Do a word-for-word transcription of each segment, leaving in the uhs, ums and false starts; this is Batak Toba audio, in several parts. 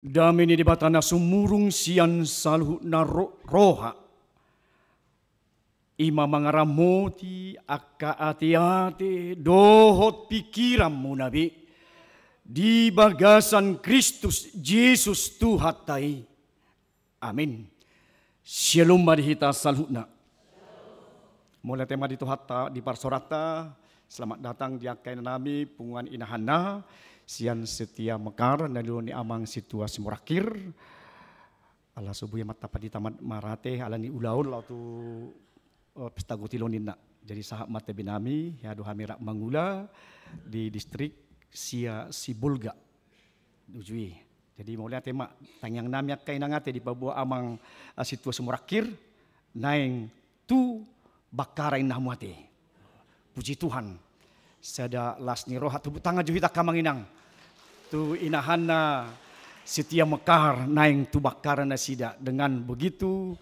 Dame ni Debata na sumurung sian saluhutna ro-, roha, i ma mangaramoti angka ateate dohot pingkiranmuna be di bagasan Kristus Jesus Tuhanta i. Amin. Syalom ma di hita saluhutna. Mauliate ma di Tuhanta, di parsaoranta. Selamat datang di angka inanami, punguan inahanna sian Setia Mekar, na nidok ni amang Situa Simorangkir. Ala so boi amanta pandita ma-, marate, ala ni ulaon laho tu, eh, pesta gotilo ninna. Jadi sahat ma tabe nami, hea do hami rap mangula di distrik Sia Sibolga. Uju i. Jadi mauliate ma, tangiang nami angka inang ate dipaboa amang, eh, Situa Simorangkir, naeng tu Bakkara inna hamu ate. Puji Tuhan. Sada las ni roha, tepuk tangan jo hita angka amang inang. Tu inahanna Setia Mekar, naeng tu Bakkara nasida dengan begitu,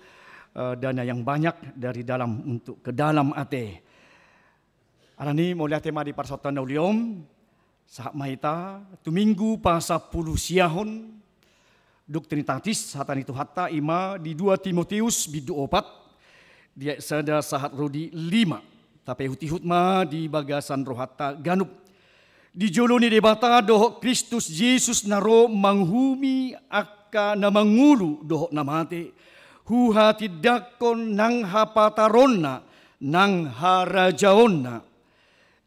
eh, dana yang banyak dari dalam untuk ke dalam ate. Alani mauliate ma di parsaoranta na uli on. Sahat ma hita tu Minggu pasampulusiahon, Dok Trinitatis, hata ni Tuhanta, i ma di dua Timoteus bindu opat, di ayat sada sahat ro di lima. Tapaihutihut ma di bagasan rohanta ganup. Di jolo ni Debata dohot Kristus Jesus na ro manguhumi angka na mangolu dohot na mate, huhatindangkon nang hapataronna nang harajaonna.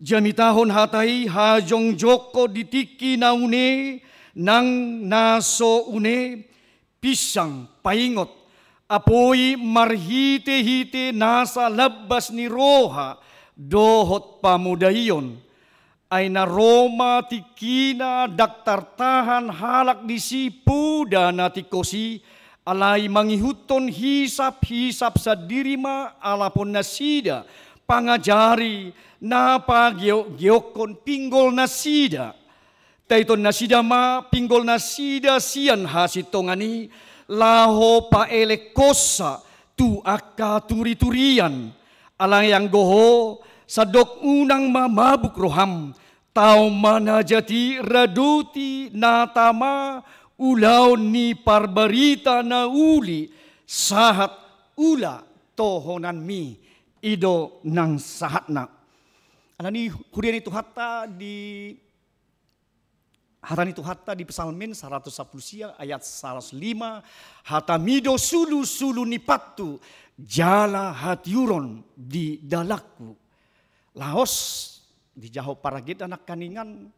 Jamitahon hata i hajongjongkon di tingki na une nang na so une, pinsang, paingot, apoi marhitehite nasa lambas ni roha dohot pamodaion. Ai na ro ma tingkina ndang tartahan halak disi poda na tingkos i, alai mangihuthon hisaphisap sandiri ma alapon nasida, pangajari na pageokgeokkon pinggol nasida. Taiton nasida ma pinggol nasida sian hasintongan i, laho paelekkonsa tu angka turiturian. Alai anggo ho, sandok unang ma mabuk roham, tao ma na jat i, radoti na tama, ulaon ni parbarita na uli, sahat ula tohonanmi, i do nang sahatna. Alani huria ni Tuhanta di Hata ni Tuhanta di Psalmen saratus sampulu sia ayat saratus lima, hatami do sulusulu ni pathu jala hatiuron di dalanku. Laos dijawab paragitna nangkaningan,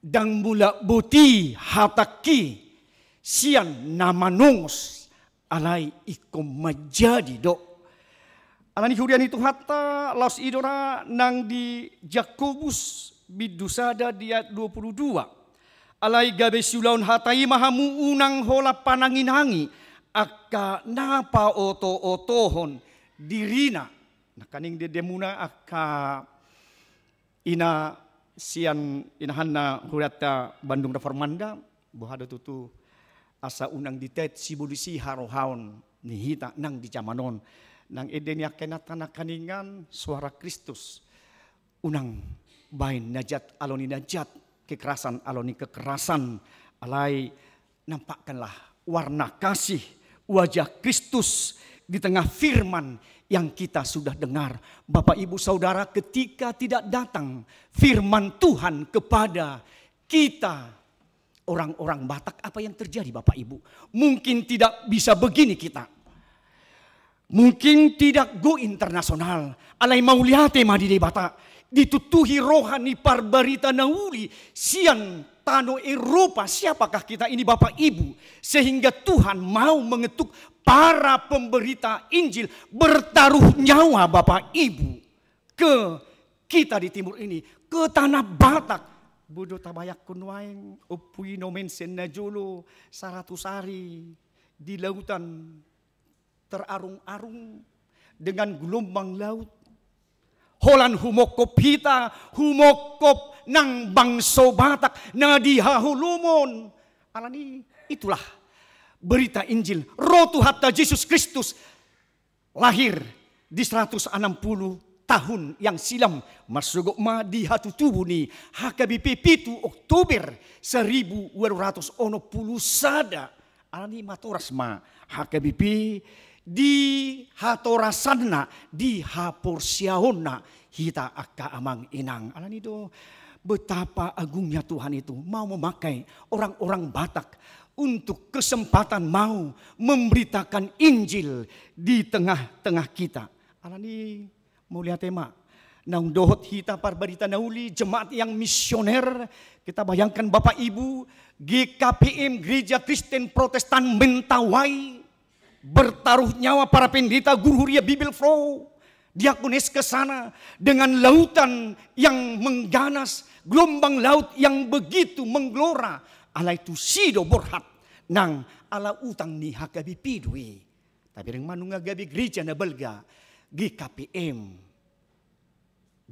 ndang mulak boti hatangki sian na manongos, alai ingkon manjadi do. Alani huria ni Tuhanta, laos i do ra nang di Jakobus bindu sada di ayat dua pulu dua. Alai gabe siulaon hata i ma hamu, unang holan pananginangi angka na paotootohon dirina. Nangkaning diendemuna angka ina sian inahanna hurianta Bandung Reformanda, boha do tutu asa unang ditait sibolis i harohaon ni hita nang di jaman on. Nang ende ni angka inanta nangkaningan, suara Kristus unang baen na jat alo ni na jat, kekerasan alo ni kekerasan, alai nampakkanlah warna kasih wajah Kristus di tengah firman yang kita sudah dengar. Bapak, Ibu, Saudara, ketika tidak datang firman Tuhan kepada kita, orang-orang Batak, apa yang terjadi, Bapak, Ibu? Mungkin tidak bisa begini kita. Mungkin tidak go internasional, alai mauliate ma di Debata, dituntuhi roha ni parbarita na uli sian tano Eropa. Siapakah kita ini, Bapak Ibu, sehingga Tuhan mau mengetuk para pemberita Injil bertaruh nyawa, Bapak Ibu, ke kita di timur ini, ke tanah Batak? Boi do tabayangkon nuaeng, Ompu i na umensen na jolo, saratus ari di lautan terarung-arung dengan gelombang laut. Holan humongkop hita, humongkop nang bangso Batak na di haholomon. Alani itulah berita Injil. Ro Tuhanta Jesus Kristus lahir di seratus enam puluh tahun yang silam, marsogot ma di hatutubu ni H K B P pitu Oktober seribu walu ratus onom pulu sada. Alani matoras ma H K B P di hatorasanna, di haporseaonna hita angka amang inang. Alani do betapa agungnya Tuhan itu mau memakai orang-orang Batak untuk kesempatan mau memberitakan Injil di tengah-tengah kita. Alani mauliate ma. Naung dohot hita parbarita na uli, jemaat yang misioner, kita bayangkan Bapak Ibu, G K P M, Gereja Kristen Protestan Mentawai, bertaruh nyawa para pendeta, guru huria, Bible Flow, diakones ke sana dengan lautan yang mengganas, gelombang laut yang begitu menggelora, alai tusi do borhat nang ala utang ni H K B P do i. Tabereng ma nunga gabe gereja na balga, G K P M.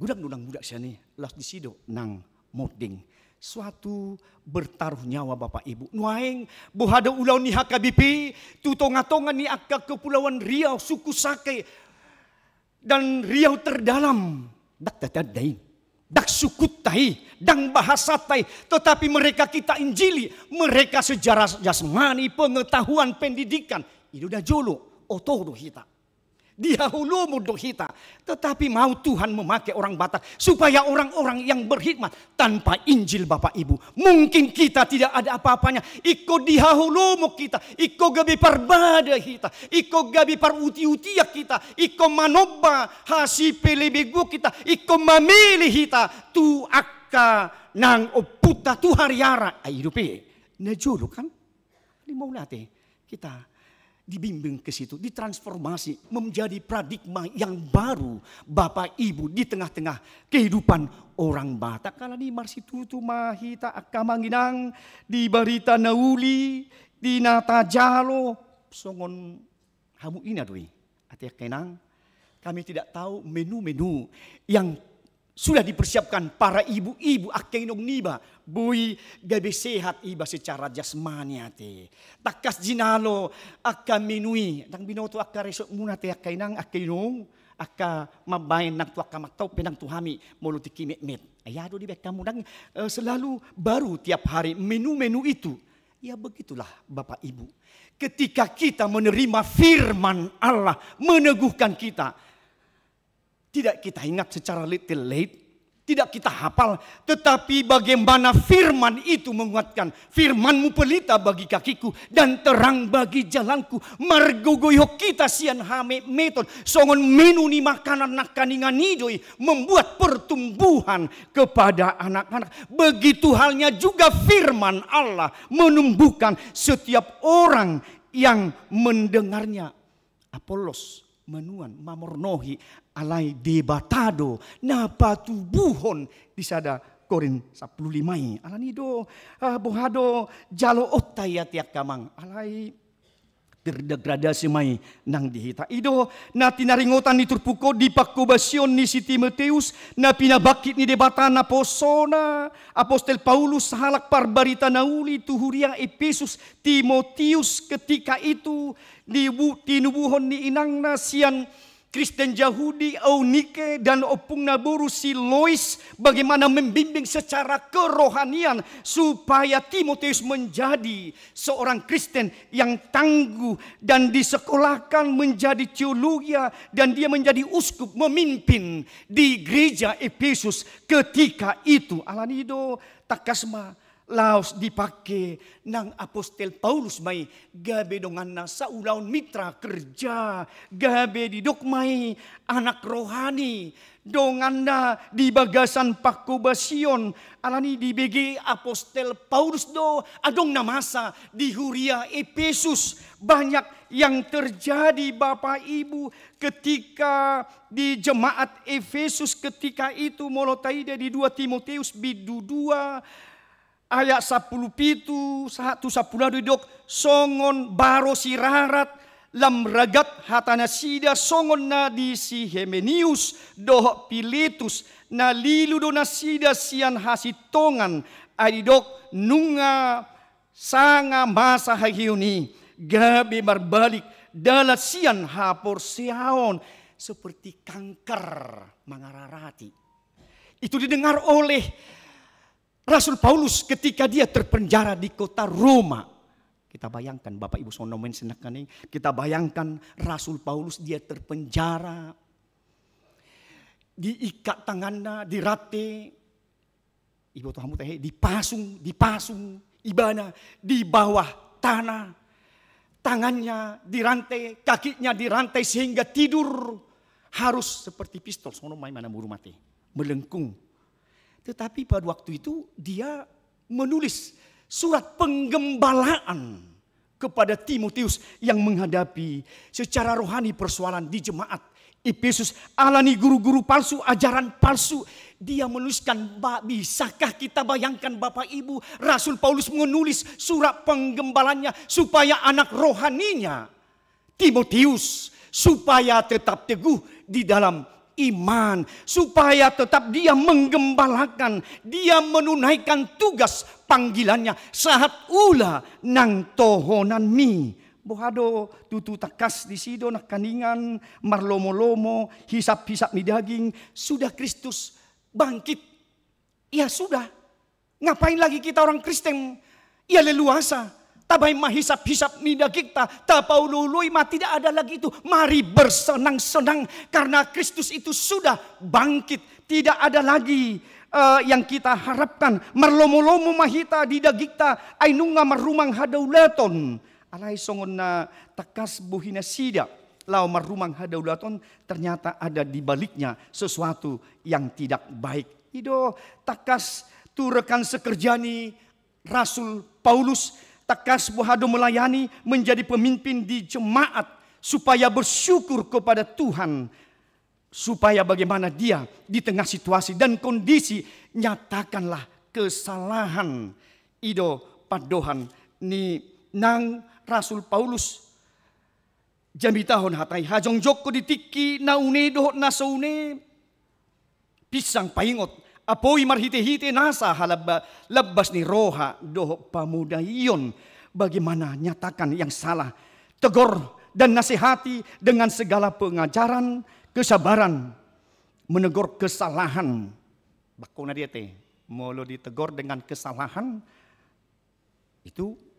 Godang do nang budak sian i, laos disi do nang monding. Suatu bertaruh nyawa Bapak Ibu. Nuaeng, boha do ulaon ni H K B P, tu tonga-tonga ni angka Kepulauan Riau, suku Sake, dan Riau Terdalam. Ndang tatanda i, ndang sukunta i, ndang bahasanta i, tetapi mereka kita injili, mereka secara jasmani, pengetahuan, pendidikan, i do na jolo, oto do hita. Di haholomon do hita, tetapi mau Tuhan memakai orang Batak supaya orang-orang yang berkhidmat. Tanpa Injil, Bapak Ibu, mungkin kita tidak ada apa-apanya. Ingkon di haholomon hita, ingkon gabe parbada hita, ingkon gabe parutiutian hita, ingkon manomba hasipelebeguon hita, ingkon mamele hita tu angka nang ompunta tu hariara. Ai i dope na jolo kan? Di mauliate, kita dibimbing ke situ, ditransformasi menjadi paradigma yang baru, Bapak Ibu, di tengah-tengah kehidupan orang Batak. Alani marsitutu ma hita angka amang inang di barita na uli, di na tajalo, songon hamu ina do i. Ate angka inang, kami tidak tahu menu-menu yang sudah dipersiapkan para ibu-ibu, angka inong niba, boi gabe sehat iba secara jasmani ate. Tangkas jinalo angka menu i, ndang binoto angka resepmuna ate angka inang, angka inong, angka mambaen nang tu angka mantau pe nang tu hami, molo tingki metmet. Ia do dibaen hamu ndang, eh, selalu baru tiap hari menu-menu itu. Ya begitulah Bapak Ibu. Ketika kita menerima firman Allah, meneguhkan kita, tidak kita ingat secara late-late, tidak kita hafal, tetapi bagaimana firman itu menguatkan. Firman-Mu pelita bagi kakiku dan terang bagi jalanku. Margogoihon hita sian hametmeton, songon menu ni makanan nangkaningan i do i, membuat pertumbuhan kepada anak-anak. Begitu halnya juga firman Allah menumbuhkan setiap orang yang mendengarnya. Apollos manuan, mamornohi, alai Debata do na patubuhon di sada Korint sampulu lima i. Alani do, ah, boha do jaloonta i ate angka amang. Alai terdegradasi ma i nang di hita. I do na tinaringotan ni turpuk on di pangkobasion ni si Timoteus, na pinabangkit ni Debata naposona Apostel Paulus sahalak parbarita na uli tu huria Epesus, Timoteus ketika itu dibu-, tinubuhon ni inangna sian Kristen Jahudi, Eunike, dan ompungna boru si Lois, bagaimana membimbing secara kerohanian supaya Timoteus menjadi seorang Kristen yang tangguh dan disekolahkan menjadi teologia dan dia menjadi uskup memimpin di gereja Epesus ketika itu. Alani do tangkas ma laos dipangke nang Apostel Paulus ma i gabe donganna saulaon mitra kerja, gabe didok ma i anak rohani, donganna di bagasan pangkobasion. Alani dibege Apostel Paulus do adong na masa di huria Epesus. Banyak yang terjadi, Bapak Ibu, ketika di jemaat Epesus ketika itu, molo taida di dua Timoteus bindu dua, ayat sampulu pitu sahat tu sampulu ualu didok, songon baro sirarat lam ragat hata nasida songon na di si Himenius dohot Filetus, na lilu do nasida sian hasintongan, ai didok nunga sanga masa haheion i, gabe marbalik dalan sian haporseaon. seperti kanker mangararati. Itu didengar oleh Rasul Paulus ketika dia terpenjara di kota Roma. Kita bayangkan, Bapak Ibu songon na main senakkaning, kita bayangkan Rasul Paulus dia terpenjara, diikat tangannya, dirante, iboto hamu tahe, dipasung, dipasung ibana di bawah tanah, tangannya dirante, kakinya dirante, sehingga tidur harus seperti pistol, songon ma imana muru mate, melengkung. Tetapi pada waktu itu dia menulis surat penggembalaan kepada Timotius yang menghadapi secara rohani persoalan di jemaat Efesus, alani guru-guru palsu, ajaran palsu. Dia menuliskan, ba-, bisakah kita bayangkan, Bapak Ibu, Rasul Paulus menulis surat penggembalanya supaya anak rohaninya Timotius, supaya tetap teguh di dalam iman, supaya tetap dia menggembalakan, dia menunaikan tugas panggilannya sahat ula nang tohonanmi. Boha do, tutu tangkas disi do nangkaningan, marlomo-lomo, hisap-hisap ni daging, sudah Kristus bangkit. Ya sudah, ngapain lagi kita orang Kristen? Ya leluasa, tabaen ma hisap-hisap ni dagingta, tapaolo-oloi ma, tidak ada lagi itu. Mari bersenang-senang karena Kristus itu sudah bangkit. Tidak ada lagi, eh, yang kita harapkan. Marlomo-lomo ma hita di dagingta, ai nunga marrumang hadaulaton. Alai songon na tangkas bohi nasida laho marrumang hadaulaton, ternyata ada di baliknya sesuatu yang tidak baik. I do tangkas tu rekan sekerja ni Rasul Paulus, tangkas boha do melayani, menjadi pemimpin di jemaat, supaya bersyukur kepada Tuhan, supaya bagaimana dia di tengah situasi dan kondisi, nyatakanlah kesalahan. I do pandohan ni nang Rasul Paulus. Jamitahon hata i, hajongjongkon di tingki na une dohot na so une, pinsang paingot, apoi marhite-hite nasa halaba-, lambas ni roha dohot pamodaion. Bagaimana nyatakan yang salah, tegor dan nasihati dengan segala pengajaran, kesabaran, menegur kesalahan. Bakkona dia te, molo ditegor dengan kesalahan, itu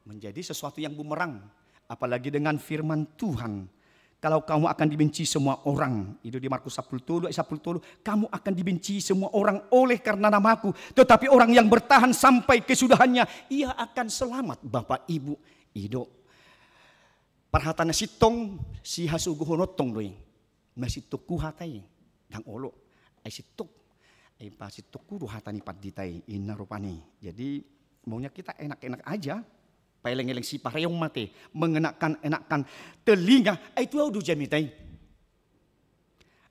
menjadi sesuatu yang bumerang, apalagi dengan firman Tuhan. Kalau kamu akan dibenci semua orang, i do di Markus sampulu tolu ayat sampulu tolu, kamu akan dibenci semua orang oleh karena namaku, tetapi orang yang bertahan sampai kesudahannya, ia akan selamat, Bapak Ibu. I do. Parhata na sintong, sihasogohon ontong do i. Masintonghu hata i, ndang olo. Ai sintong. Ai pasintonghu do hata ni pandita i, inna rupani. Jadi, maunya kita enak-enak aja. Paeleng-eleng sipareon ma te, mengenakan-enakan telinga. Ai tu au do jamita i.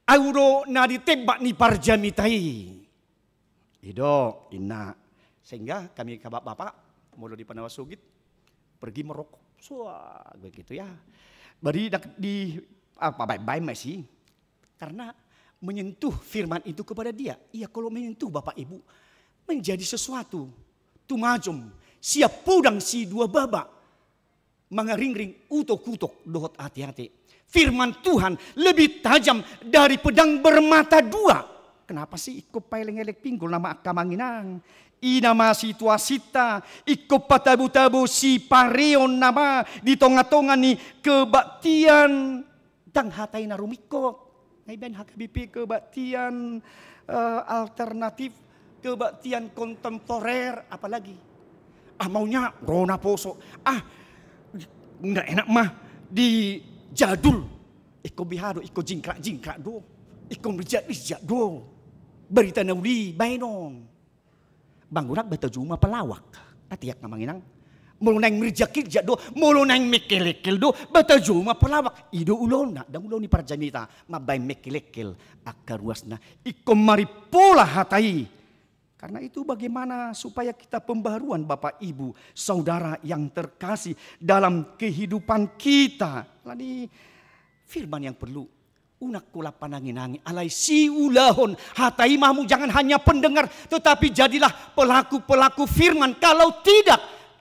Au do na ditembak ni parjamita i. I do, inna. Sehingga kami kabapak-bapak, molo di Panawa Sogit, pergi merokok. Suah, begitu ya. Bari dak-, di, apa, baen-baen ma si. Karena menyentuh firman itu kepada dia. Iya, kalau menyentuh Bapak Ibu, menjadi sesuatu. Tumajom, siap podang si dua baba. Mangaringring utok-utok dohot ate-ate. Firman Tuhan lebih tajam dari pedang bermata dua. Kenapa sih ingkon paeleng-eleng pinggol nama angka amang inang? I nama situasinta, ingkon patabo-tabo sipareon nama di tonga-tonga ni kebaktian. Ndang hata i na rumingkot. Na ibaen H K B P kebaktian, eh, alternatif, kebaktian kontemporer, apalagi. Ah, maunya ro naposo. Ah, nda enak mah di jadul. Ingkon beha do, ingkon jingkrak-jingkrak do. Ingkon rijak-rijak do. Barita na uli baenon. Banggurak batajou ma palawak. Atiak na manginang. Molo naeng mirjak-irjak do, molo naeng mekkel-ekkel do, batajou ma palawak. I do ulaonna, ndang ulaon ni parjamita, mambaen mekkel-ekkel. Angka ruasna, ingkon maripola hata i. Karena itu bagaimana supaya kita pembaharuan Bapak Ibu, Saudara yang terkasih dalam kehidupan kita. Alani firman yang perlu. Unang holan panangi-nangi, alai siulahon hata i ma hamu, jangan hanya pendengar, tetapi jadilah pelaku-pelaku firman. Kalau tidak,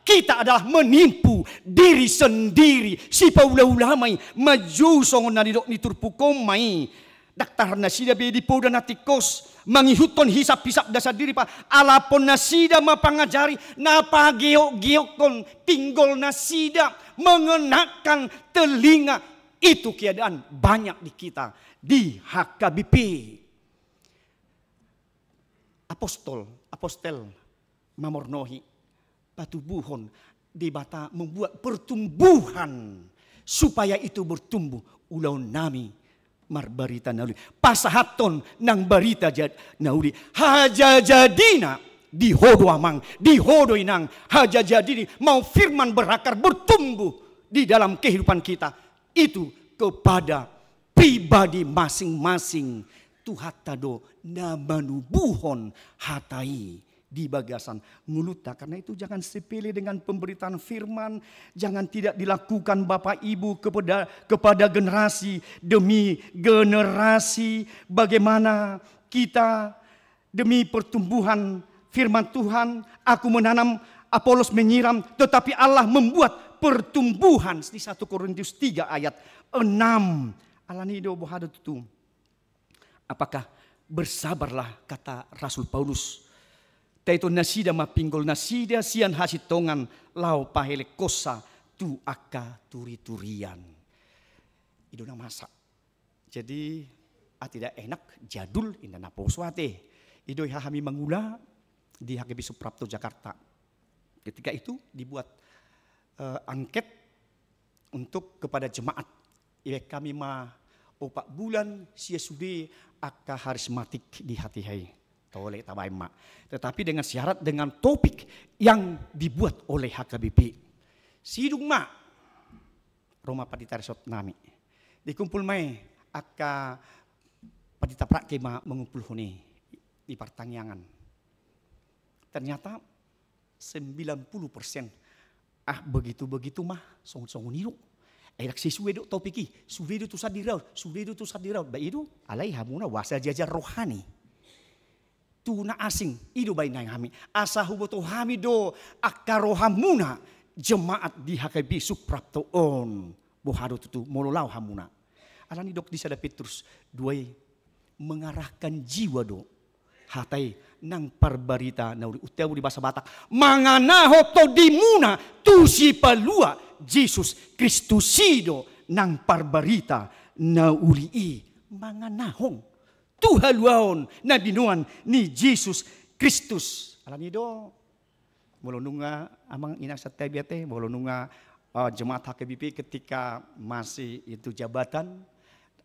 Kita adalah menipu diri sendiri. Sipaula-ula ma i, manjou songon na nidok ni turpuk on ma i. Ndang tahan nasida be di poda na tingkos, mangihuthon hisap-hisapna sandiri, pa alapon nasida ma pangajari, na pageok-geokhon pinggol nasida, mengenakan telinga. Itu keadaan banyak di kita di H K B P. Apostol, apostel mamornohi, patubuhon, Debata membuat pertumbuhan supaya itu bertumbuh. Ulaon nami marbarita na uli, pasahathon nang barita ja-, na uli. Hajajadina di ho do amang, di ho do inang, hajajadina mau firman berakar, bertumbuh di dalam kehidupan kita itu kepada pribadi masing-masing. Tuhanta do na manubuhon hata i di bagasan ngolunta. Karena itu, jangan sepele dengan pemberitaan firman, jangan tidak dilakukan Bapak Ibu kepada, kepada generasi demi generasi. Bagaimana kita demi pertumbuhan firman Tuhan, aku menanam, Apolos menyiram, tetapi Allah membuat pertumbuhan, di satu Korintus tiga ayat enam. Alani do, boha do tutu? Apakah bersabarlah, kata Rasul Paulus, taiton nasida ma pinggol nasida sian hasintongan laho pahelengkonsa tu angka turi-turian. I do na masa. Jadi, ah, tidak enak, jadul, inda na poso ate. I do hami mangula di H K B P Suprapto Jakarta. Ketika itu dibuat, eh, angket untuk kepada jemaat. Ibaen hami ma opat bulan sia sude angka harismatik di H T H i. Tole tabaen ma. Tetapi dengan syarat, dengan topik yang dibuat oleh H K B P. Sidung ma. Ro ma pandita resort nami. Dikumpul ma i angka pandita praktek ma mengumpulhon i di partangiangan. Ternyata sembilan puluh persen, ah, begitu-begitu ma, songon-songon i do. Ai ndang sesuai do topik i, sude do tu sandiri raut, sude do tu sandiri raut. Ba i do, alai hamuna boasa jajar rohani tu na asing, i do baen hami. Asa huboto hami do angka rohamuna jemaat di H K B P Suprapto on. Boha do tutu molo laho hamuna. Alani dok di sada Petrus dua i, mengarahkan jiwa do. Hata i nang parbarita na uli, untau di bahasa Batak, manganahon tondimuna tu Sipalua Jesus Kristus i do nang parbarita na uli i. Manganahon tu haluaon na binoan ni Jesus Kristus. Alani do, molo nunga amang inang santabi ate, molo nunga, eh, jemaat H K B P ketika masih itu jabatan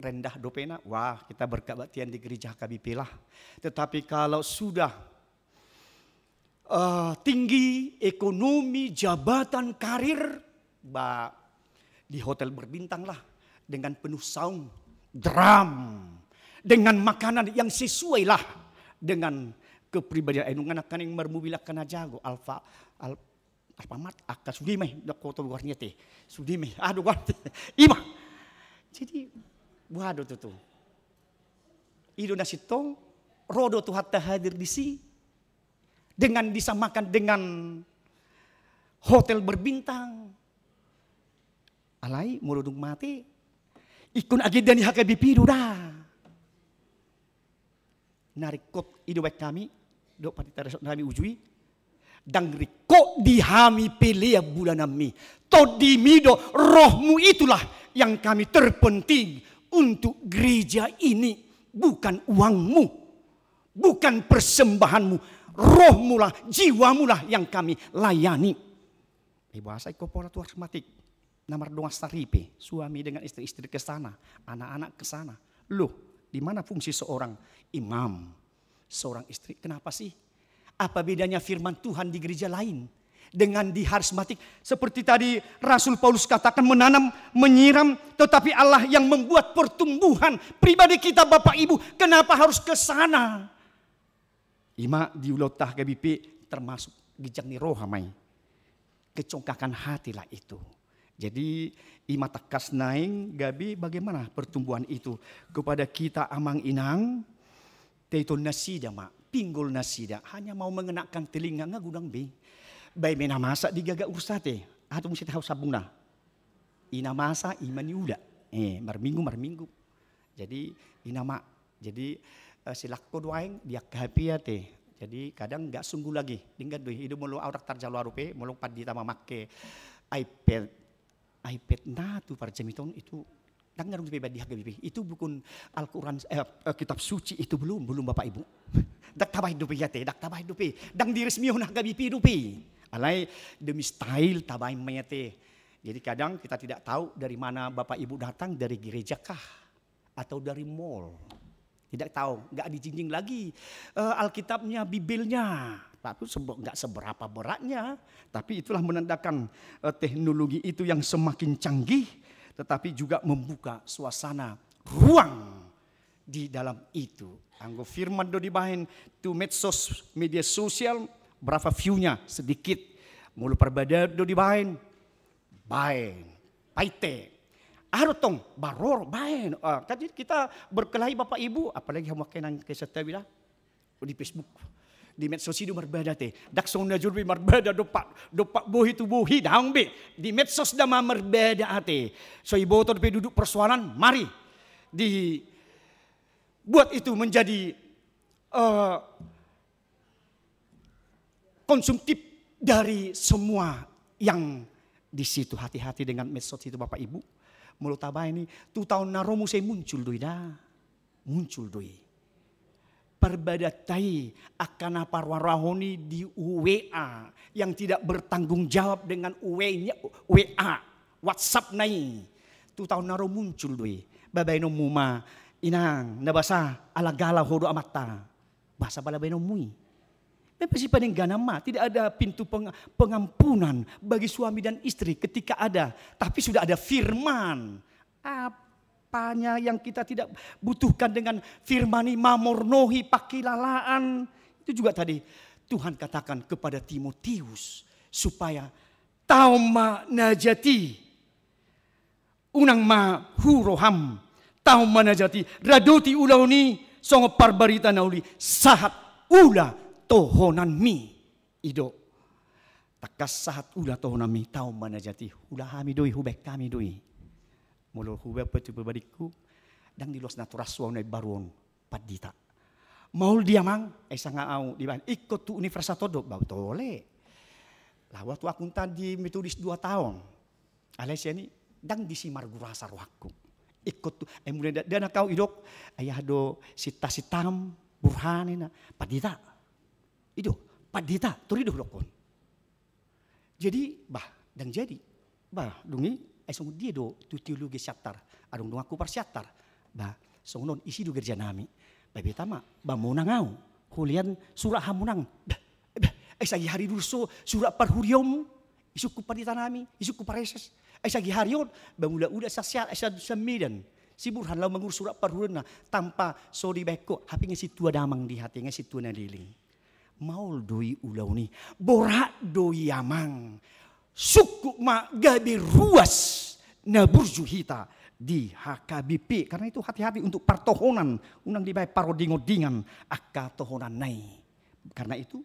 rendah dopena, wah, kita berkebaktian di gereja H K B P lah. Tetapi kalau sudah eh, tinggi, ekonomi, jabatan, karir, ba di hotel berbintang lah, dengan penuh saung, drum, dengan makanan yang sesuai lah dengan kepribadian. Eh, nunga nangkaning marmobil angka na jago, Alfa, Al-, Alfamart, angka sude ma i, dok hotel luar niat e, sude ma i, aduh, gua, ima. Jadi, waduh tutu. I do na sintong, ro do Tuhanta hadir disi, dengan disamakan dengan hotel berbintang. Alai molo dung mate, ingkon agenda ni H K B P do da. Na ringkot i do baen hami, dok pandita resort nami uju i, ndang ringkot di hami pelean bulananmi. Tondimi do, rohmu itulah yang kami terpenting untuk gereja ini, bukan uangmu. Bukan persembahanmu, rohmulah, jiwamulah yang kami layani. Iboasa ingkon pola tu harismatik. Na mardongan saripe, suami dengan istri, istri ke sana, anak-anak ke sana. Loh, di mana fungsi seorang imam, seorang istri? Kenapa sih? Apa bedanya firman Tuhan di gereja lain dengan di harismatik? Seperti tadi Rasul Paulus katakan, menanam, menyiram, tetapi Allah yang membuat pertumbuhan. Pribadi kita, Bapak Ibu, kenapa harus ke sana? Ima di ulaonta H K B P termasuk ginjang ni roha ma i. Kecongkakan hatilah itu. Jadi, ima tangkas naeng gabe bagaimana pertumbuhan itu kepada kita amang inang, taiton nasida ma, pinggol nasida, hanya mau mengenakan telinga, nga godang be. Baen ma i na masa di gaga urusan ate. Aha tu muse tahu sambungna? I na masa i ma niula. Eh, marminggu, marminggu. Jadi, i na ma-, jadi, eh, silangkon do aeng di angka H P ate. Jadi, kadang nggak sungguh lagi. Denggan do i, i do molo au ndang tarjalo au dope, molo pandita mamake iPad, iPad na tu parjamita on itu, ndang adong dope baen di H K B P. Itu bukan Al-Quran, eh, eh, kitab suci itu belum, belum Bapak Ibu. Ndang tabaen dope i ate, ndang tabaen dope. Ndang diresmihon H K B P dope. Alai demi style tabaen ma i ate. Jadi kadang kita tidak tahu dari mana Bapak Ibu datang, dari gereja kah? Atau dari mall. Tidak tahu, nggak dijinjing lagi, eh, Alkitabnya, Bibelnya. Tapi sebe-, nggak seberapa beratnya, tapi itulah menandakan, eh, teknologi itu yang semakin canggih, tetapi juga membuka suasana ruang di dalam itu. Anggo firman do dibaen tu medsos, media sosial, berapa view-nya? Sedikit. Molo parbadaan do dibaen, baen. Paite. Aha do tong, baror, baen. Ah, kan jadi kita berkelahi Bapak Ibu, apalagi hamu angka inang, keset tabi lah. Di Facebook. Di medsos i do marbada ate. Ndang songon na jolo be marbada dompak, dompak bohi tu bohi, daong be. Di medsos da ma marbada ate. So iboto dope duduk persoalan, mari. Dibuat itu menjadi, eh, konsumtif dari semua yang di situ. Hati-hati dengan medsos itu, Bapak Ibu. Molo tabaen i, tu taon na ro muse muncul do i da. Muncul do i. Parbadaan i, angka na paroarahon i di W A yang tidak bertanggung jawab dengan W A, W A, WhatsApp na i. Tu taon na ro muncul do i. Babaenonmu ma, inang, na basa, ala gala ho do amanta. Basa pala baenonmu i. Memang sipadengganan ma, tidak ada pintu peng-, pengampunan bagi suami dan istri ketika ada, tapi sudah ada firman. Apanya yang kita tidak butuhkan dengan firman i, mamornohi, pangkilalaan. Itu juga tadi Tuhan katakan kepada Timotius, supaya taon ma na jat i. Unang ma hurang, taon ma na jat i, radoti ulaon i songon parbarita na uli, sahat ula tohonanmi. I do. Tangkas sahat ula tohonanmi, taon ma na jat i, huula hami do i, hubaen hami do i. Molo hubaen pe tu pribadingku, ndang diloas naturas ahu na imbaru on, pandita. Maol di amang, ai sanga ahu dibaen, ingkon tu universitas on do, ba tole. Laho ahu tu akuntan di Metodis dua taon. Alai sian i, ndang disi margurasa rohangku. Ingkon tu, ai mulai da-, dakdanak ahu didok, ai aha do sinta-sintam, Burhan ninna, pandita. I do, pandita, tor i do hudokkon. Jadi, bah, ndang jadi. Bah, dung i, ai songon dia do tu teologi Siantar. Adong donganku parsiantar. Bah, songon on, isi do gereja nami. Bah, beta ma, bah, monang ahu. Hulean surat hamonangan. Bah, bah, ai sagihari do so surat parhuriaonmu. Isungkun pandita nami, isungkun praeses. Ai sagihari on, bah, mula-ula sasial, ai sa-, samidan. Si Burhan laho mangurus surat parhuriaonna, tanpa so dibaen ho, hape nunga sintua damang di hatiha, nunga sintua na leleng. Maol do i ulaon i, borat do i amang. Sungkun ma gabe ruas na burju hita di H K B P. Karena itu hati-hati untuk partohonan, unang dibaen paronding-ondingan angka tohonanna i. Karena itu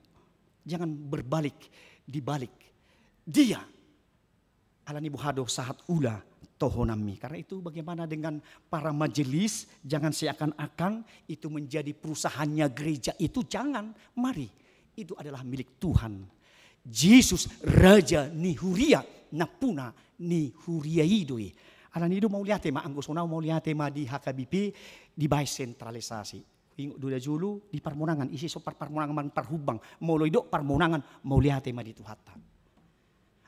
jangan berbalik di balik dia. Alani boha do sahat ula tohonanmi. Karena itu bagaimana dengan para majelis? Jangan seakan-akan itu menjadi perusahaannya gereja itu, jangan. Mari, itu adalah milik Tuhan. Jesus Raja ni Huria, nampuna ni Huria i do i. Alani i do mauliate ma, anggo songon ahu mauliate ma di H K B P, dibaen sentralisasi. Ingot do da jolo di parmonangan, ise so par-, parmonangan manang parhumbang, molo didok parmonangan, mauliate ma di Tuhanta.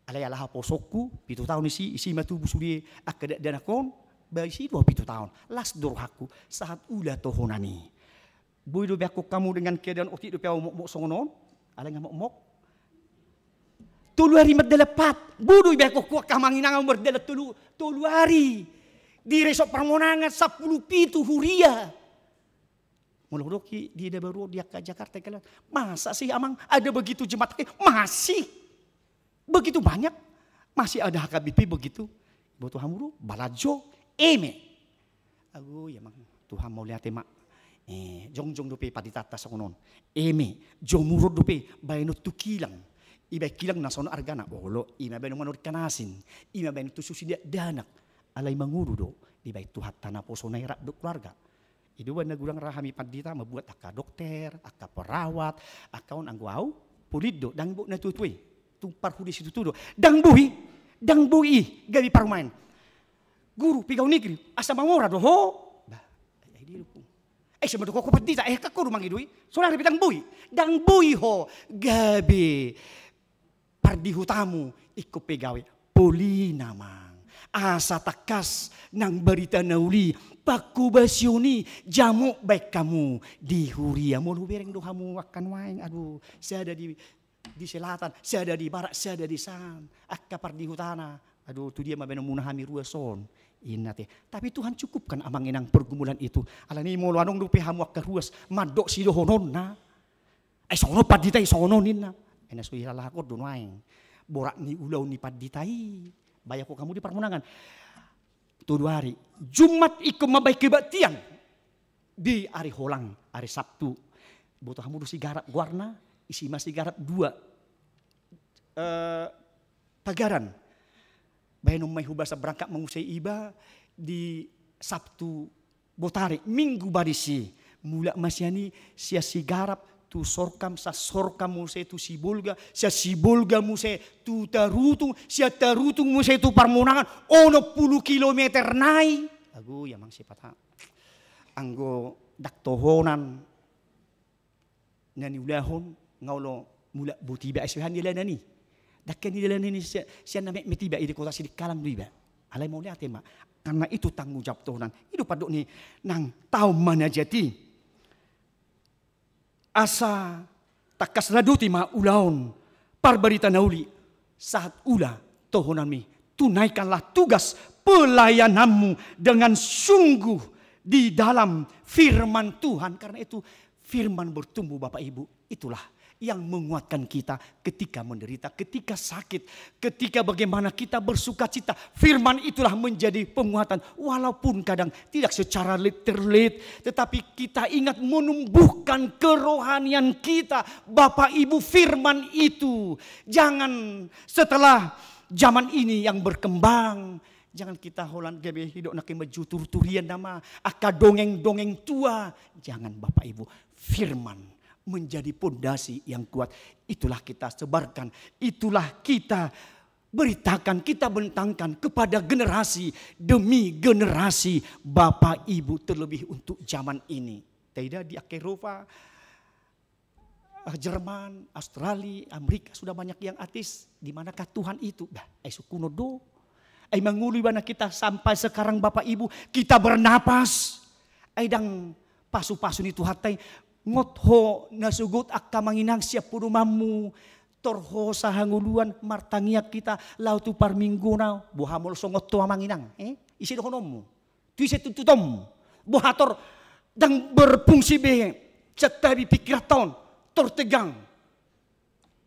Alai ala haposoonku, pitu taon isi, isi ma tubu sude angka dakdanak on, ba isi do pitu taon, las do rohangku, sahat ula tohonan i. Boi do ibaen hamu dengan keadaan otik dope ahu mokmok songon on, alai nunga mokmok. Tolu ari mardalan pat, boi do ibaen hamu angka amang inang ahu mardalan tolu, tolu ari. Di resort parmonangan sampulu pitu huria. Molo hudok i di eda baru di angka Jakarta, i kan, masa sih amang ada begitu jemaat, eh, masih begitu banyak, masih ada H K B P begitu. Iboto hamu do, balajo, eme. Ago, i amang, Tuhan mauliate ma. Eh, jongjong dope panditanta songon on. Eme, jomur on dope, baenon tu kilang. Ibaen kilang na songon argana, olo, ima baen manurikkan asin, ima baen tusu si dakdanak, alai mangolu do, dibaen Tuhanta naposona i rap dohot keluarga. I do umbahen na godang ra hami pandita mambuat angka dokter, angka perawat, angka on, anggo au, polin do, ndang boi na tuatua i, tung parhudi situtu do, ndang boi, ndang boi i gabe parumaen. Guru, pegawai negeri, asa mamora do ho. Bah, ai dia do. Eh, sama do ho pandita, eh, angka ho do mangido i. Saudara, ndang boi, ndang boi ho gabe pardihutamu ingkon pegawai. Polin, amang, asa tangkas nang barita na uli, pangkobasion i jamot baen hamu di huria. Molo hubereng do hamu angka nuaeng, aduh, sada di, di selatan, sada di barat, sada di san, angka pardihutana. Aduh, tu dia ma baenonmuna hami ruas on, inna te. Tapi Tuhan cukupkan, amang inang, pergumulan itu. Alani i molo adong dope hamu angka ruas, mandok sidohononna. Ai songon on pandita i, songon on, ninna. Ai na so ilalahon do nuaeng borat ni ulaon ni pandita i. Baen ho hamu di parmonangan. Tolu ari, Jumat ingkon mambaen kebaktian di ari holang, ari Sabtu. Boto hamu do sigarap goarna, isi ma sigarap dua, eh, tagaran. Baenon ma i hubasa berangkat mangusei iba di Sabtu botari, Minggu baris i. Mulak ma sian i, sian sigarap tu sorkam, sian sorkam muse tu sibolga, sian sibolga muse tu tarutung, sian tarutung muse tu parmonangan, onom pulu kilometer nai. Ago ia mang sipata. Anggo ndang tohonan na niulahon, nga olo mulak boti iba, ai so hea ni dalanan i. Ndang hea ni dalanan i, sia-, sian na metmet iba, i di kota Sidikalang do iba. Alai mauliate ma, karena itu tanggung jawab tohonan. I do pandok ni nang taon manajati. Asa tangkas radoti ma ulaon parbarita na uli, sahat ula tohonanmi. Tunaikanlah tugas pelayananmu dengan sungguh di dalam firman Tuhan. Karena itu firman bertumbuh, Bapak Ibu, itulah yang menguatkan kita ketika menderita, ketika sakit, ketika bagaimana kita bersukacita. Firman itulah menjadi penguatan, walaupun kadang tidak secara literal, tetapi kita ingat menumbuhkan kerohanian kita. Bapak Ibu, firman itu. Jangan setelah zaman ini yang berkembang, jangan kita holan gabe hidok na kemeju turturian nama, angka dongeng-dongeng tua. Jangan, Bapak Ibu, firman menjadi pondasi yang kuat. Itulah kita sebarkan, itulah kita beritakan, kita bentangkan kepada generasi demi generasi, Bapak Ibu, terlebih untuk zaman ini. Taida di angka Eropa, eh, Jerman, Australia, Amerika sudah banyak yang ateis. Di manakah Tuhan itu? Bah, ai sungkunon do. Ai mangolu ibana kita sampai sekarang, Bapak Ibu, kita bernapas. Ai ndang pasu-pasu ni Tuhanta i. Ngot ho nasogot angka amang inang sian podomanmu, tor ho sahangoluan martangiang hita laho tu parminggona, boha molo so ngot ho amang inang, eh? Ise dohononmu? Tu ise tuntutonmu? Boha tor ndang berfungsi be santabi pingkiranta on, tor tegang?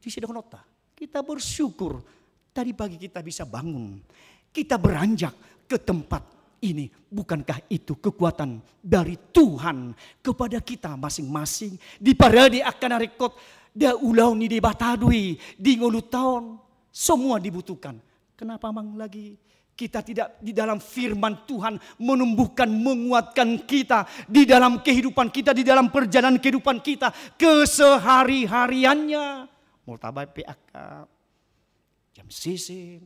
Tu ise dohononta? Kita bersyukur tadi pagi kita bisa bangun, kita beranjak ke tempat ini. Bukankah itu kekuatan dari Tuhan kepada kita masing-masing? Diparade angka na ringkot, da ulaon ni Debata do i di ngolunta on. Semua dibutuhkan. Kenapa mang lagi kita tidak di dalam firman Tuhan menumbuhkan, menguatkan kita di dalam kehidupan kita, di dalam perjalanan kehidupan kita kesehari-hariannya? Molo tabaen pe angka jam sising,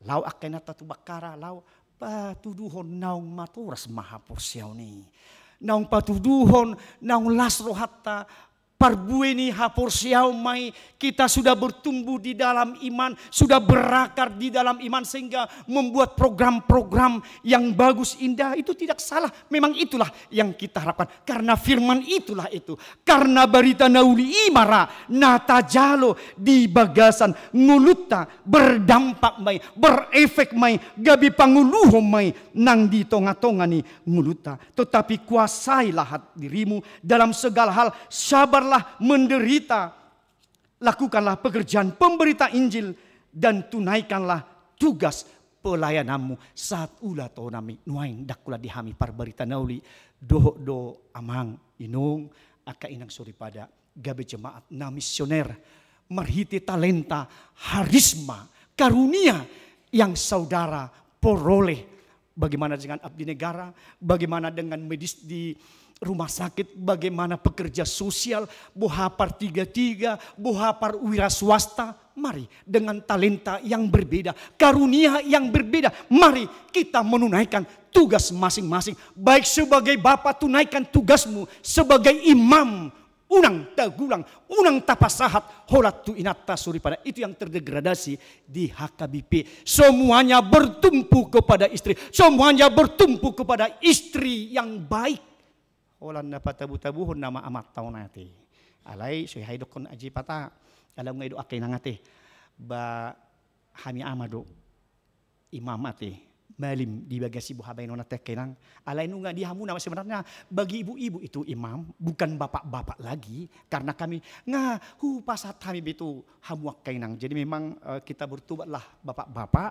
laho angka inanta tu Bakkara, laho patuduhon naung matoras ma haporseaon i. Naung patuduhon, naung las rohanta, parbue ni haporseaon ma i, kita sudah bertumbuh di dalam iman, sudah berakar di dalam iman, sehingga membuat program-program yang bagus, indah, itu tidak salah. Memang itulah yang kita harapkan. Karena firman itulah itu. Karena barita na uli i ma ra na tajalo di bagasan ngolunta, berdampak ma i, berefek ma i, gabe pangoluhon ma i nang di tonga-tonga ni ngolunta. Tetapi kuasailah hat-, dirimu dalam segala hal, sabarlah menderita, lakukanlah pekerjaan pemberita Injil, dan tunaikanlah tugas pelayananmu. Sahat ula tohonanmi. Nuaeng ndang holan di hami parbarita na uli, dohot do amang inong, angka inang soripada, gabe jemaat na misioner, marhite talenta, harisma, karunia yang saudara peroleh. Bagaimana dengan abdi negara, bagaimana dengan medis di rumah sakit, bagaimana pekerja sosial, boha par tiga tiga, boha par wira swasta. Mari, dengan talenta yang berbeda, karunia yang berbeda, mari kita menunaikan tugas masing-masing. Baik sebagai bapa, tunaikan tugasmu sebagai imam. Unang tagulang, unang tapasahat holan tu inanta soripada. Itu yang terdegradasi di H K B P. Semuanya bertumpu kepada istri. Semuanya bertumpu kepada istri yang baik. Holan na patabu-tabuhon nama amanta on ate. Alai so hea idokkon aji pata. Alai nunga ido angka inang ate. Ba hami ama do. Imam ate, malim di bagasi boha baenon ate angka inang. Alai nunga di hamu nama sebenarnya bagi ibu-ibu itu imam, bukan bapak-bapak lagi. Karena kami nga hupasahat hami be tu hamu angka inang. Jadi memang, eh, kita bertobatlah bapak-bapak,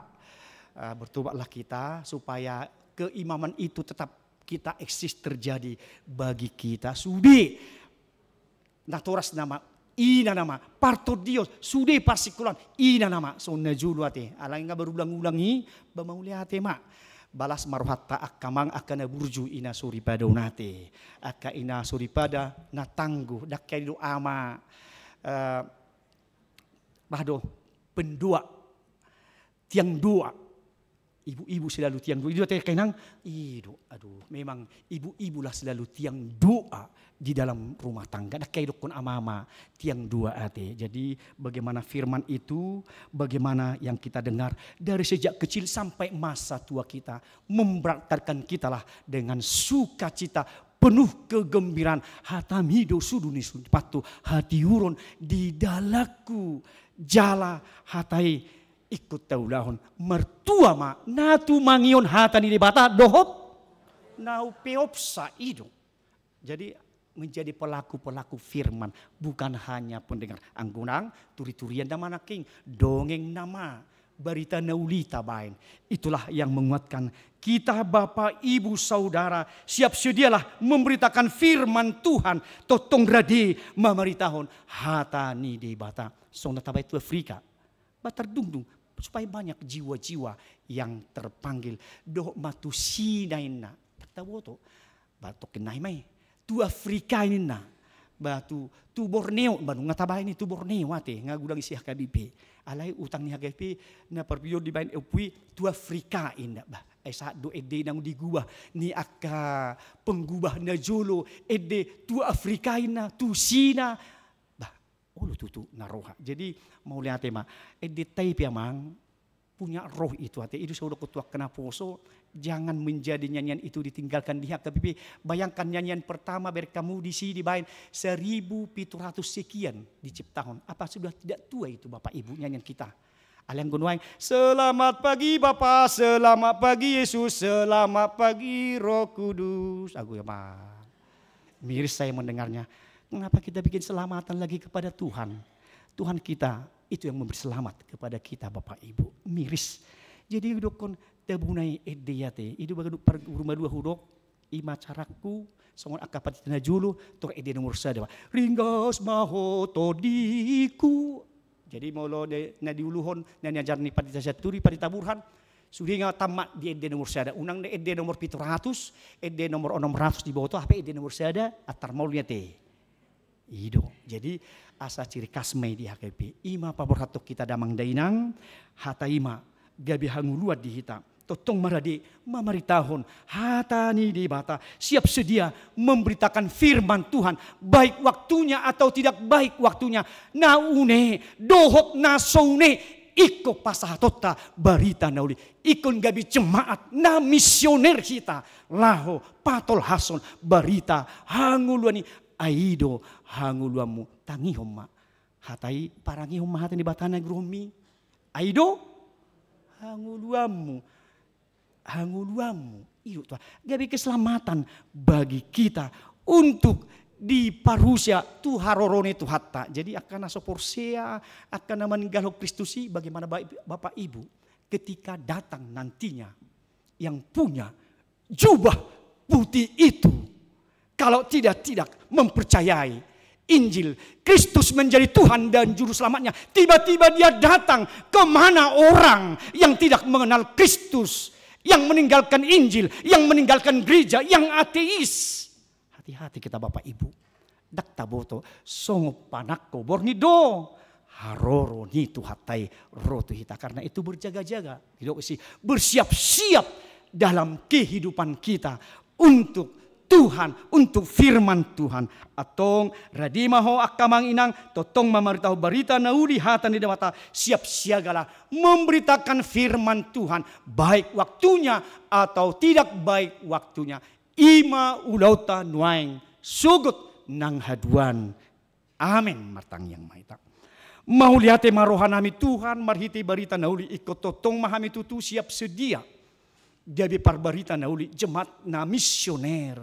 eh, bertobatlah kita supaya keimaman itu tetap kita eksis terjadi bagi kita sude. Natoras nama, ina nama, partondion, sude parsingkolaan, ina nama, songon na jolo ate. Alai nga berulang-ulang i, ba mauliate ma. Balas ma rohanta angka amang, angka na burju ina soripada on ate. Angka ina soripada na tangguh, ndang hea ido ama, eh, bah do, pendoa, tiang doa. Ibu-ibu selalu tiang doa. Ido ate angka inang, ido, aduh, memang ibu-ibulah selalu tiang doa di dalam rumah tangga. Ndang hea idokkon ama-ama tiang doa ate. Jadi bagaimana firman itu, bagaimana yang kita dengar dari sejak kecil sampai masa tua kita, memberangkatkan kitalah dengan sukacita, penuh kegembiraan. Hatami do sudu ni supantu, hatiuron di dalanku, jala hata i ingkon taulahon. Martua ma na tumangihon hata ni Debata dohot na umpeopsa, ido. Jadi menjadi pelaku-pelaku firman, bukan hanya pendengar. Anggo nang turi-turian nama nangkin, dongeng nama, barita na uli tabaen. Itulah yang menguatkan kita, Bapak, Ibu, Saudara, siap sedialah memberitakan firman Tuhan, tongtong rade mamaritahon hata ni Debata. Songon na tabaen tu Afrika. Ba tardungdung, supaya banyak jiwa-jiwa yang terpanggil. Dohot ma tu Sina inna. Ndang taboto. Ba tongkin nai ma i. Tu Afrika ninna. Ba tu, tu Borneo, ba nunga tabaen i tu Borneo ate, nga godang isi H K B P. Alai utang ni H K B P na parpudi on dibaen ompu i tu Afrika inna. Ba, ai sahat do ende naung digubah ni angka penggubah na jolo, ende tu Afrika inna, tu Sina. Ba, olo tutu na roha. Jadi mauliate ma. Endenta i pe amang, punya roh itu ate. Ido so hudokkon tu angka naposo, jangan menjadi nyanyian itu ditinggalkan di H K B P. Bayangkan nyanyian pertama, bereng hamu disi dibaen seribu pitu ratus sekian diciptahon. Apa sudah tidak tua itu Bapak Ibu nyanyian kita? Alai anggo nuaeng, selamat pagi Bapa, selamat pagi Yesus, selamat pagi Roh Kudus. Agu ya, Pak. Miris saya mendengarnya. Mengapa kita bikin selamatan lagi kepada Tuhan? Tuhan kita itu yang memberi selamat kepada kita, Bapak Ibu. Miris. Jadi hudokkon tabunai ende i ate. Ido baru par-, rumah dua hudok, ima carangku, songon angka pandita na jolo, tor ende nomor sada, Pak. Ringgas ma ho tondiku. Jadi molo de-, na diuluhon, na niajar ni pandita Sianturi, pandita Burhan, sude nga tamat di ende nomor sada. Unang ende nomor pitu ratus, ende nomor onom ratus diboto, hape ende nomor sada, antar maol i ate. Ido. Jadi asa ciri khas ma i di H K B P. Ima paborhathon hita damang dainang, hata i ma gabe hangoluan di hita. Tongtong ma rade mamaritahon hata ni Debata, siap sedia memberitakan firman Tuhan, baik waktunya atau tidak baik waktunya, na une dohot na so une, ingkon pasahatonta barita na uli, ingkon gabe jemaat na misioner hita, laho patolhashon barita hangoluan i. Ai do hangoluanmu, tangihon ma. Hata i, parangehon ma hata ni Debata na nigoarhonmi. Ai do hangoluanmu. Hangoluanmu. Ido tu, gabe keselamatan bagi kita untuk diparusia tu haroro ni Tuhanta. Jadi angka na so porsea, angka na maninggalhon Kristus i, bagaimana Bapak Ibu, ketika datang nantinya yang punya jubah putih itu, kalau tidak, tidak mempercayai, Injil, Kristus menjadi Tuhan dan Juru Selamatnya. Tiba-tiba dia datang, kemana orang yang tidak mengenal Kristus, yang meninggalkan Injil, yang meninggalkan gereja, yang ateis? Hati-hati kita, Bapak Ibu. Ndang taboto, songon panangko borngin do haroro ni Tuhanta i ro tu hita. Karena itu berjaga-jaga, didok disi, bersiap-siap dalam kehidupan kita untuk Tuhan, untuk firman Tuhan. Antong rade ma ho angka amang inang, tongtong mamaritahon barita na uli, hata ni Debata, siap siagalah memberitakan firman Tuhan, baik waktunya atau tidak baik waktunya. I ma ulaonta nuaeng sogot nang haduan. Amen. Martangiang ma hita. Mauliate ma rohanami Tuhan, marhite barita na uli, ingkon tongtong ma hami tutu siap sedia gabe parbarita na uli, jemaat na misioner,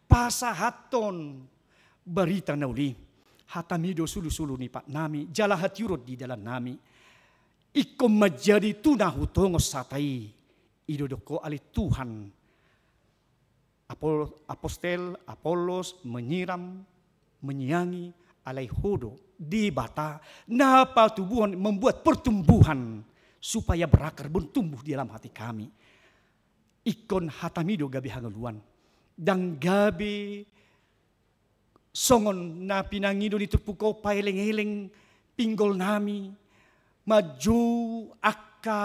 pasahathon barita na uli. Hatami do sulusulu ni patnami, jala hatiuron di dalannami. Ingkon manjadi tu na hutongos hata i. I do didok ho ale Tuhan, Apol-, apostel, Apollos, menyiram, menyiangi, alai Ho do Debata na patubuhon, membuat pertumbuhan supaya berakar, bertumbuh di dalam hati kami. Ingkon hatami do gabe hangoluan. Ndang gabe songon na pinangido ni turpuk on, paeleng-eleng pinggolnami, manjou angka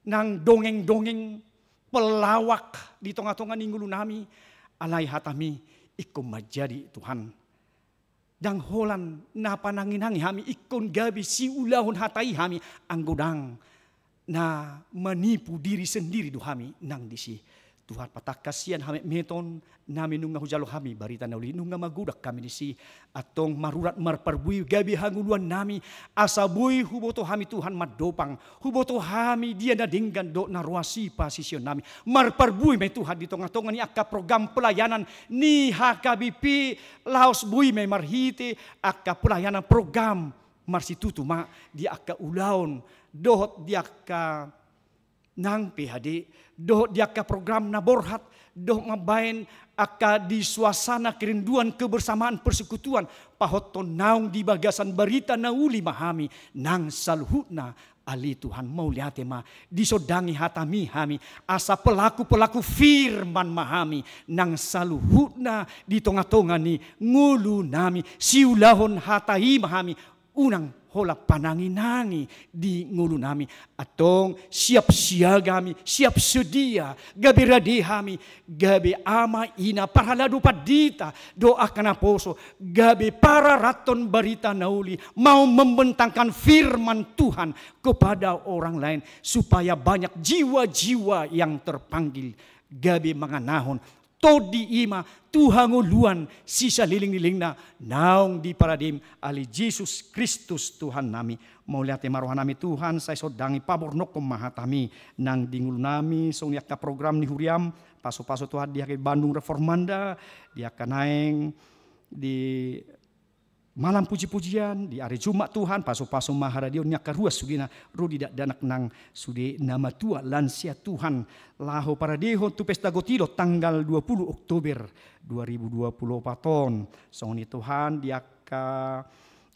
nang dongeng-dongeng pelawak di tonga-tonga ni ngolunami, alai hatami ingkon manjadi Tuhan. Ndang holan na panangi-nangi hami, ingkon gabe siulahon hata i hami, anggo ndang na manipu diri sendiri do hami nang disi. Tuhan, patangkas sian hametmeton nami nunga hujalo hami barita na uli, nunga magodang hami disi. Antong marurat marparbue gabe hangoluannami, asa boi huboto hami Tuhan mandopang, huboto hami dia na denggan dohot na roa sipasisionnami. Marparbue ma i Tuhan di tonga-tonga ni angka program pelayanan ni H K B P, laos boi ma i marhite angka pelayanan program marsitutu ma di angka ulaon dohot di angka nang P H D, dohot di angka program na borhat, dohot mambaen angka di suasana kerinduan kebersamaan persekutuan, pahothon naung di bagasan barita na uli ma hami nang saluhutna. Ale Tuhan, mauliate ma, disondangi hatami hami, asa pelaku-pelaku firman ma hami nang saluhutna di tonga-tonga ni ngolunami, siulahon hata i ma hami, unang holan panangi-nangi di ngolunami. Antong siap siaga hami, siap sedia, gabe rade hami, gabe ama ina, parhalado pandita dohot angka naposo, gabe pararathon barita na uli, mau membentangkan firman Tuhan kepada orang lain, supaya banyak jiwa-jiwa yang terpanggil, gabe manganahon tondi i ma tu hangoluan sisaleleng-lelengna naung di paradem ale Jesus Kristus Tuhannami. Mauliate ma rohanami Tuhan, sai sondangi, pabornongkon ma hatami nang di ngolunami, songon i angka program ni huriam, pasu-pasu Tuhan di angka Bandung Reformanda, di angka naeng di malam puji-pujian, di ari Jumat Tuhan, pasu-pasu ma haradeon ni angka ruas sudena, ro di dakdanak nang sude na matua lansia Tuhan, laho paradehon tu pesta gotilo tanggal dua puluh Oktober dua ribu dua puluh opat on. Songon i Tuhan, di angka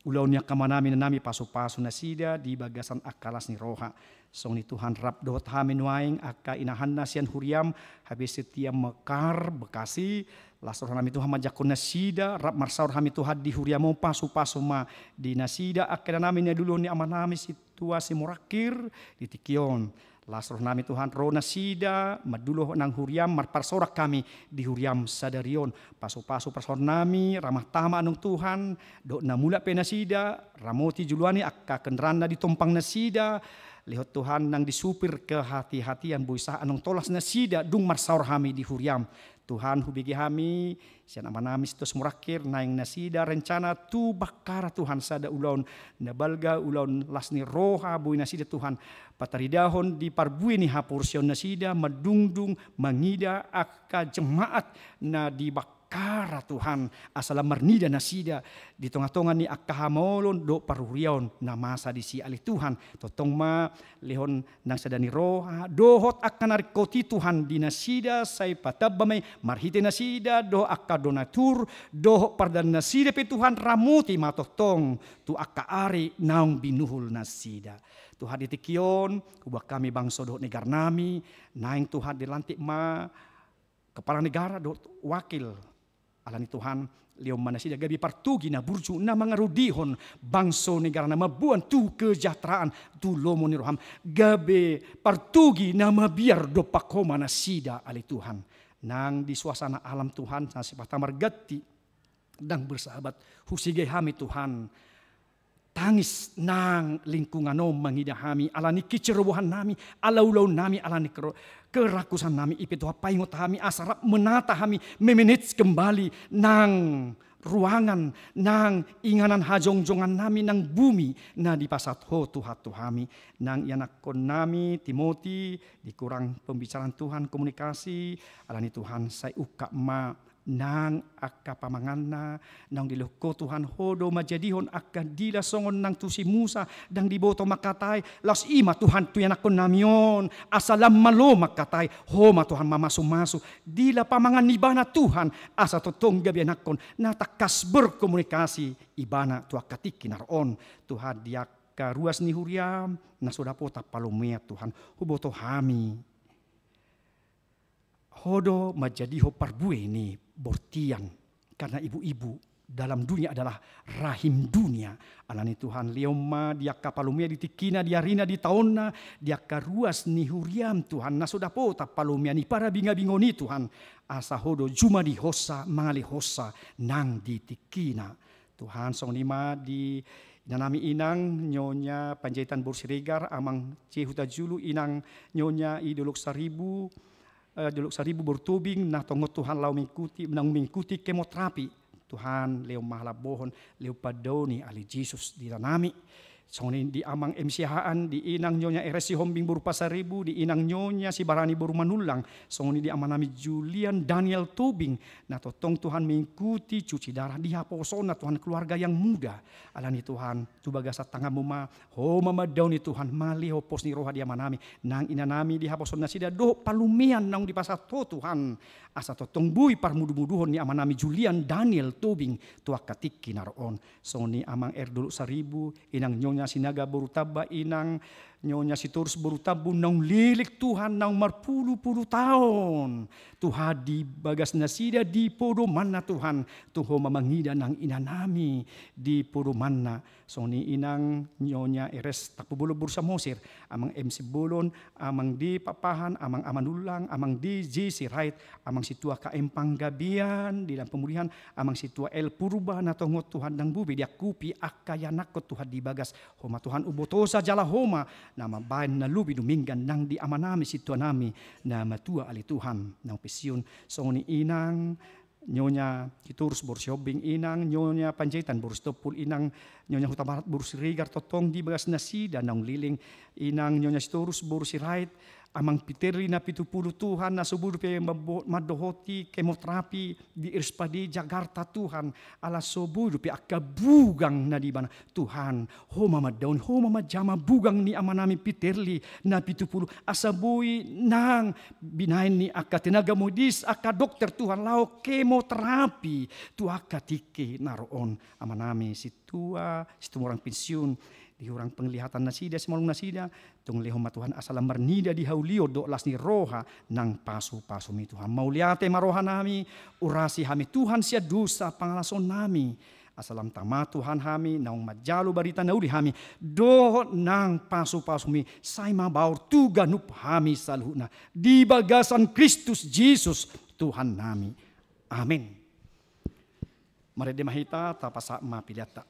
ulaon ni angka amanami, inanami, pasu-pasu nasida di bagasan angka las ni roha. Songon i Tuhan, rap dohot hami nuaeng angka inahanna sian huriam, H B S Setia Mekar, Bekasi, las rohanami Tuhan manjangkon nasida, rap marsaor hami Tuhan di huriam on, pasu-pasu ma di nasida, angka inanami na duluhon ni amanami Sintua Simorangkir di tingki on. Las rohanami Tuhan, ro nasida mandulo nang huriam, marparsorak hami di huriam sadari on. Pasu-pasu parsaorannami, ramah tama annon Tuhan, dohot na mulak pe nasida, ramoti joloani angka kendaraan na ditompang nasida, lehon Tuhan nang di supir kehati-hatian, boi sahat annon tolhas nasida dung marsaor hami di huriam. Tuhan, hubege hami sian amanami Sintua Simorangkir, naeng nasida rencana tu Bakkara Tuhan sada ulaon na balga, ulaon las ni roha, boi nasida Tuhan pataridahon di parbue ni haporseaon nasida, mandungdung, mangida angka jemaat na di Bakkara Kara Tuhan, asa lam marnida nasida di tonga-tonga ni angka hamaolon dohot parhuriaon na masa disi ale Tuhan. Tongtong ma lehon nang sada ni roha dohot angka na ringkot i Tuhan di nasida, sai patamba ma i marhite nasida dohot angka donatur dohot pardalan nasida pe Tuhan, ramoti ma tongtong tu angka ari naung binuhul nasida. Tuhan, di tingki on huboan hami bangso dohot negara nami, naeng Tuhan dilantik ma kepala negara dohot wakil. Alani Tuhan, lehon ma nasida gabe partogi na burju na mangaradoti bangso negara na mamboan tu kesejahteraan tu lomo ni roham, gabe partogi na mabiar dompak Ho ma nasida ale Tuhan. Nang di suasana alam Tuhan na sipata marganti, ndang bersahabat, husigai hami Tuhan. Tangis nang lingkungan on mangida hami, alani kecerobohan nami, ala ulaon nami, alani kero-, kerakusan nami, i pe Tuhan paingot hami, asa rap menata hami, memanage kembali nang ruangan, nang inganan hajongjongan nami, nang bumi na dipasahat Ho Tuhan tu hami. Nang ianakkon nami Timoti, di kurang pembicaraan Tuhan, komunikasi, alani Tuhan sai ungkap ma nang angka pamanganna naung dilehon Ho Tuhan, Ho do manjadihon angka dila songon nang tusi Musa, ndang diboto mangkatai, laos i ma Tuhan tu ianakkon nami on, asa lam malo mangkatai, Ho ma Tuhan mamasumasu, dila pamangan ni ibana Tuhan, asa tongtong gabe ianakkon na tangkas berkomunikasi ibana tu angka tingki na ro on. Tuhan, di angka ruas ni huriam na so dapotan palomean Tuhan, huboto hami Ho do manjadihon parbue ni bortian, karena ibu-ibu dalam dunia adalah rahim dunia. Alani Tuhan, lehon ma di angka palomean di tingkina, di arina, di taonna, di angka ruas ni huriam Tuhan, na so dapotan palomean i, parabinga-bingaon i Tuhan, asa Ho do jumadihonsa, mangalehonsa nang di tingkina. Tuhan, songon i ma di inanami inang Nyonya Panjaitan boru Siregar, Amang C Hutajulu, inang Nyonya i Dolok Saribu, eh, Dolok Saribu boru Tobing, na tongon Tuhan laho mengikuti, naung mengikuti kemoterapi. Tuhan, lehon ma halambohon, lehon pandaoni ale Jesus di inanami. Songon i di Amang M C Haan, di inang Nyonya Eres Sihombing boru Pasaribu, di inang Nyonya Sibarani boru Manullang, songon i di amanami Julian Daniel Tobing, na tongtong Tuhan mengikuti cuci darah di haposoonna Tuhan, keluarga yang muda. Alani Tuhan, tu bagasan tanganmu ma, Ho ma mandaoni Tuhan, malehon pos ni roha di amanami, nang inanami di haposoon nasida dohot palomean naung dipasahat Ho Tuhan, asa tongtong boi parmudu-muduhon ni amanami Julian Daniel Tobing tu angka tingki na ro on. Songon i Amang R Dolok Saribu, inang Nyonya Sinaga boru Tamba, inang Nyonya Sitorus boru Tambu, naung leleng Tuhan, naung marpulu-pulu taon Tuhan di bagas nasida di podomanna Tuhan, tu Ho ma mangida nang inanami di podomanna. Songon i inang Nyonya Eres Tampubolon boru Samosir, Amang M Simbolon, Amang D Pakpahan, Amang A Manullang, Amang D J Sirait, Amang Sintua K M Panggabean di Ladang Pemulihan, Amang Sintua L Purba, na tongon Tuhan ndang boi be diangkupi angka ianakkon Tuhan di bagas. Ho ma Tuhan umbotosa jala Ho ma na mambaen na lobi dumenggan nang di amanami sintuanami na matua ale Tuhan naung pensiun. Songon i inang Nyonya Sitorus boru Sihombing, inang Nyonya Panjaitan boru Sitompul, inang Nyonya Hutabarat boru Siregar, tongtong di bagas nasida naung leleng, inang Nyonya Sitorus boru Sirait, Amang Piterli na pitu pulu Tuhan, na so boi dope mambo-, mandohoti kemoterapi di R S P A D Jakarta Tuhan, ala so boi dope angka bugang na di ibana. Tuhan, Ho ma mandaoni, Ho ma manjama bugang ni amanami Piterli na pitu pulu, asa boi nang binaen ni angka tenaga medis, angka dokter Tuhan, laho kemoterapi tu angka tingki na ro on. Amanami sintua, Situmorang pensiun, di hurang penglihatan nasida, simalum nasida, tung lehon ma Tuhan asa lam marnida di haulion dohot las ni roha nang pasu-pasumi Tuhan. Mauliate ma rohanami, urasi hami Tuhan sian dosa pangalaosion nami. Asa lam tama Tuhan hami naung manjalo barita na uli hami dohot nang pasu-pasumi, sai mabaor tu ganup hami saluhutna di bagasan Kristus Jesus Tuhan nami. Amen. Marende ma hita, tapasahat ma peleanta.